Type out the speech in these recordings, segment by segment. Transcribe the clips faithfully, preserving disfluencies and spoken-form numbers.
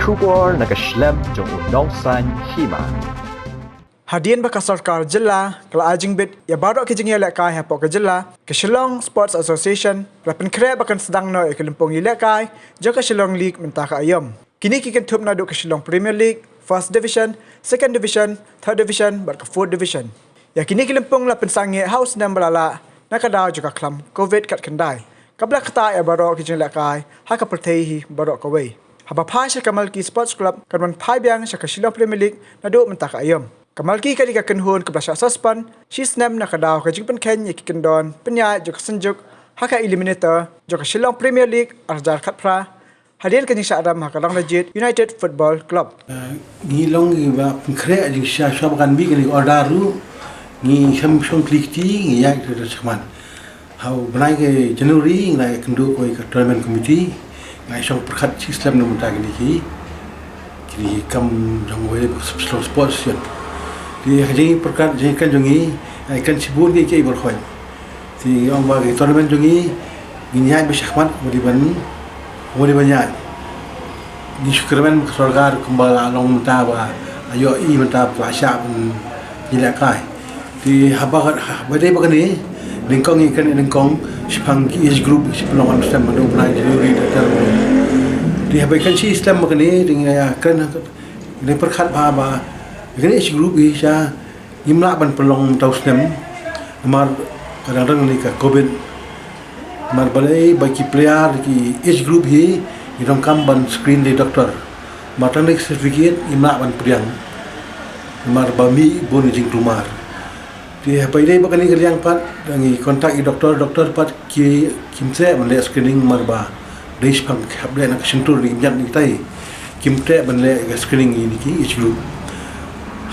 Khubor na ka shlem jong u nongsan hima. Hadien ba ka sorkar jylla ka la ai jingbit ïa baroh ki jingïalehkai hapoh ka jylla, ka Shillong Sports Association ka la pynkhreh ba kan sdang noh ïa ka lympung ïalehkai jong ka Shillong League mynta ka aïom. Kine ki kynthup naduh ka Shillong Premier League, First Division, Second Division, Third Division bad ka Fourth Division. Ïa kine ki lympung la pynsangeh ha u snem ba la lah na ka daw jong ka khlam Covid khatkhyndai, kaba la ktah ïa baroh ki jingïalehkai ha ka pyrthei hi baroh kawei. Haba phai sha ka Malki Sports Club kan wan phai biang sha ka Shillong Premier League naduh mynta ka aïom. Ka Malki ka dei ka kynhun kaba la shah suspend shi snem na ka daw ka jingpynkheiñ ïa ki kyndon pynïaid jong ka Synjuk ha ka eliminator jong ka Shillong Premier League arhajar khatphra, hadien ka jingshah rem ha ka Ranglajit United Football Club. Ngi long ngi ba pynkhreh jingshisha shuwa ba kan mih kane ka order ruh, ngi shem shong kli kti, ngi ïaid ka da shakman. Ha u bnai ka January ngi la ïakynduh ko ka tournament committee, ngi la shong pyrkhat shi slem na mynta kine ki, kine ki kam jong wei ka Shillong Sports Association. Ki ha ka jingpyrkhat jingkren jong ngi, ïakren shibun ki ki bor khoi. Te ngi ong ba ki tournament jong ngi, ngin ïaid ba shakhmat, ba dei ban, ba dei ban ïaid. Ngi shu kyrmen ka sorkar kumba la long mynta ba la ïohi mynta ba la shah ban ïalehkai. Te haba, haba dei ba kane, nyngkong ngi kren nyngkong shaphang ki age group, shaphang long an stem ba dei ba ngi delivery da ter. Te haba kren shi stem ba kane, te ngi ïa kren, ngi pyrkhat ba, ba kane age group hi sha Ngim lah ban pynlong mynta u snem namar ka dang dang ni ka Covid. Namar balei ba ki player ki age group hi ngi donkam ban screen da i doktor. Namar tang da ki certificate ngim lah ban pdiang. Namar ba mih bun ki jingkulmar. Te haba ïadei bad kane ka liang pat, da ngi contact i doktor, doktor pat ki, kim treh ban leh screening namar ba dei shaphang ki hap leh na ka shyntur, ki mjat na kitai. Kim treh ban leh ka screening ïa kine ki age group.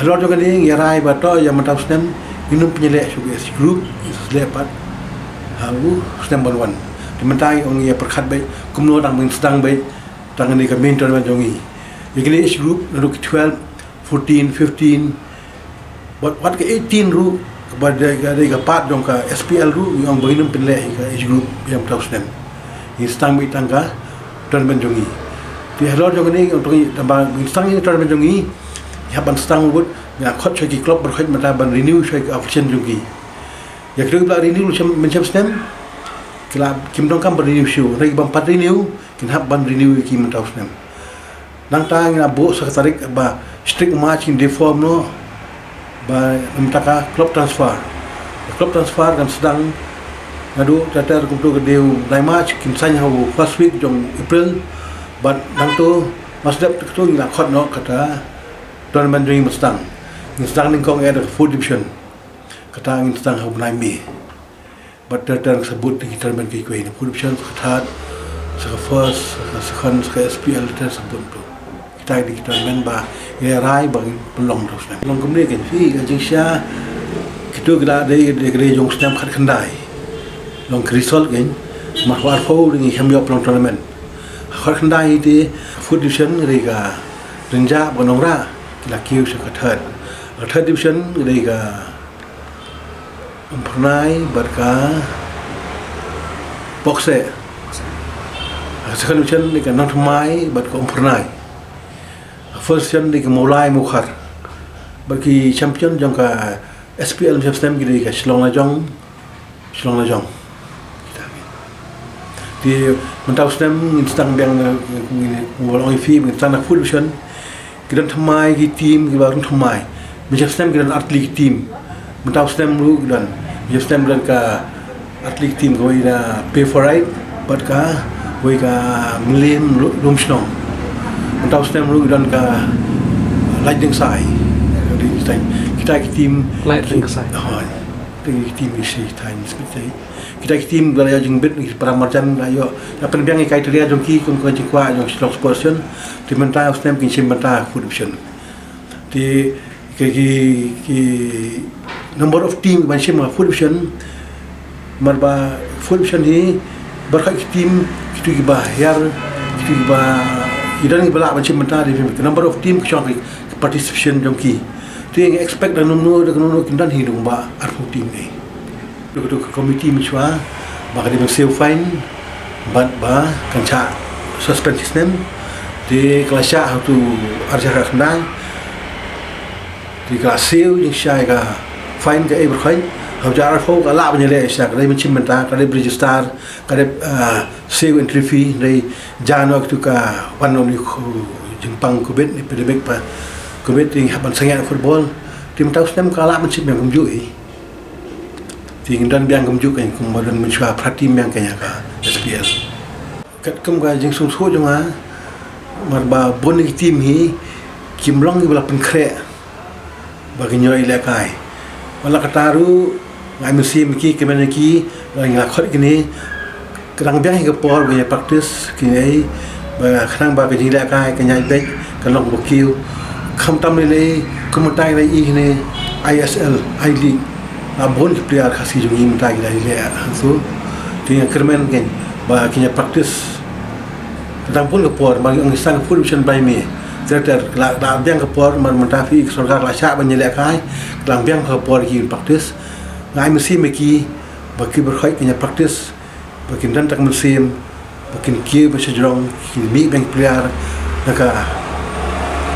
Halor jong kane ngi rai ba to ïa mynta u snem ngin ym pynleh shuh ka age group, ngi leh pat ha u snem ban wan. Te mynta ngi ong ïa pyrkhat beit kumno tang ban sdang beit tang kane ka main tournament jong ngi. Ïa kine age group naduh ki twelve, fourteen, fifteen, Wat, wat ka eighteen ruh, ba dei ka, dei ka part jong ka S P L ruh, ngi ong ba ngin ym pynleh ïa ka age group ïa mynta u snem. Ngi sdang beit tang ka tournament jong ngi. Te halor jong kane ngi ong to ngi, tang ba ngi sdang ïa ka tournament jong ngi, ngi hap ban sdang beit, ngi khot sha ki club bad khot mynta ban renew sha ka affiliation jong ki. Ïa kito kiba la renew mynshem, mynshem snem, ki la, kim donkam ban renew shuh, hynrei kiba ym pat renew, kin hap ban renew ïa ki mynta u snem. Nangta ngin ïa buh sa ka tarik ba strict march, ngin dei form noh ba mynta ka club transfer. Club transfer kan sdang naduh ter ter kumto, ka dei u nine March, kin sign ha u first week jong April. Bad nangto mas dep to ngin ïa khot noh kata tournament jong ngi ban sdang. Ngin sdang nyngkong eh da ka fourth division. Kata ngin sdang ha u bnai May. Bad ter ter sa bud ki tournament kiwei na fourth division, sa ka third, sa ka first, sa ka second, sa ka S P L, ter sa bud tu. Kita ki tournament ba ngi rai ba ngin pynlong tu snem. Long kumne kan phi ka jingshisha kito ki la dei, dei, dei jong snem khatkhyndai. Long ki result kan mar war fo dei ngi khlem ïoh pynlong tournament. Khatkhyndai te fourth division dei ka Rynjah bad Nongrah, ki la kiew sha ka third. Ka third division dei ka Umphyrnai bad ka Bokseh. Ka second division dei ka Nongthymmai bad ka Umphyrnai. Ka first division dei ka Mawlai Mawkhar. Bad ki champion jong ka S P L mynshem snem ki dei ka Shillong Lajong, Shillong Lajong. Te mynta u snem ngin sdang biang, ngin, ngin, ngin ong ïa phi, ngin sdang na fourth division. Ki don thymmai ki team kiba rung thymmai. Mynshem snem ki don artylli ki team. Mynta u snem ruh ki don. Mynshem snem ki don ka artylli ki team, kawei na Pay for Right bad kawei ka Mylliem Lu-, Lumshnong. Mynta u snem ruh ki don ka Lightning Sai. Kita ki team. Lightning Sai. Oh, kita ki team ki shi thaiñ. Kita ki team ba la ïoh jingbit na ki para marjan, la ïoh, la pynbiang ïa ka criteria jong ki kum ka jingkwah jong Shillong Sports Association. Te mynta u snem kin shim bynta fourth division. Te ki, ki, ki number of team ban shim fourth division, namar ba fourth division hi baroh ki team, kito kiba hiar, kito kiba, ki don kiba lah ban shim bynta, te ki number of team ki shong ki participation jong ki. Te ngi expect da kumno, da kumno kin don hi dang ba arphew team hi. Dei ka, dei ka committee mynshuwa ba ka dei ban siew fine bad ba kan shah suspend shi snem. Te ka la shah ha utu ar hajar khyndai. Te ka la siew jingshai ka fine ka e bor khoi. Ha utu ar phew ka lah ban ïaleh sha ka dei ban shim bynta, ka dei register, ka dei, ah, siew entry fee, dei jan noh tu ka wan noh ni khu jingpang covid ni, pandemic pa covid ni, hap ban sangeh football. Te mynta u snem ka lah ban shim biang kumjuh hi. Te ngin don biang kumjuh kein, kumba don mynshuwa phra team biang kein ha ka S P L. Katkum ka jingsngewsuk jong nga, namar ba bun ki team hi kim long kiba la pynkhreh ba kin ïoh ïalehkai. Wat la katta ruh, nga ai mynsiem ïa ki, kyrmen ïa ki, ba ngi la khot ïa kine, ka dang biang hi ka por ba kin ïa practice, kine, ba khnang ba ka jingïalehkai kan ïaid beit, kan long ba kiew. Khamtam lei lei, kum mynta ngi la ïohi kine, I S L, I League. La bun ki player Khasi jong ngi mynta ki la ïaleh hangto. Te nga kyrmen kein ba kin ïa practice. Ka dang bun ka por, ba ngi ong ngi sdang fourth division blei me. Ter ter, la, la biang ka por, namar mynta phi ka sorkar la shah ban ïalehkai, ka dang biang ka por kin practice. Nga ai mynsiem ïa ki, ba ki bor khoi kin ïa practice, ba kin don tang mynsiem, ba kin kiew ba shajrong, kin mih biang ki player na ka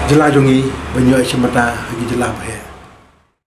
jylla jong ngi, ban ïoh shim bynta ha ki jylla ba heh.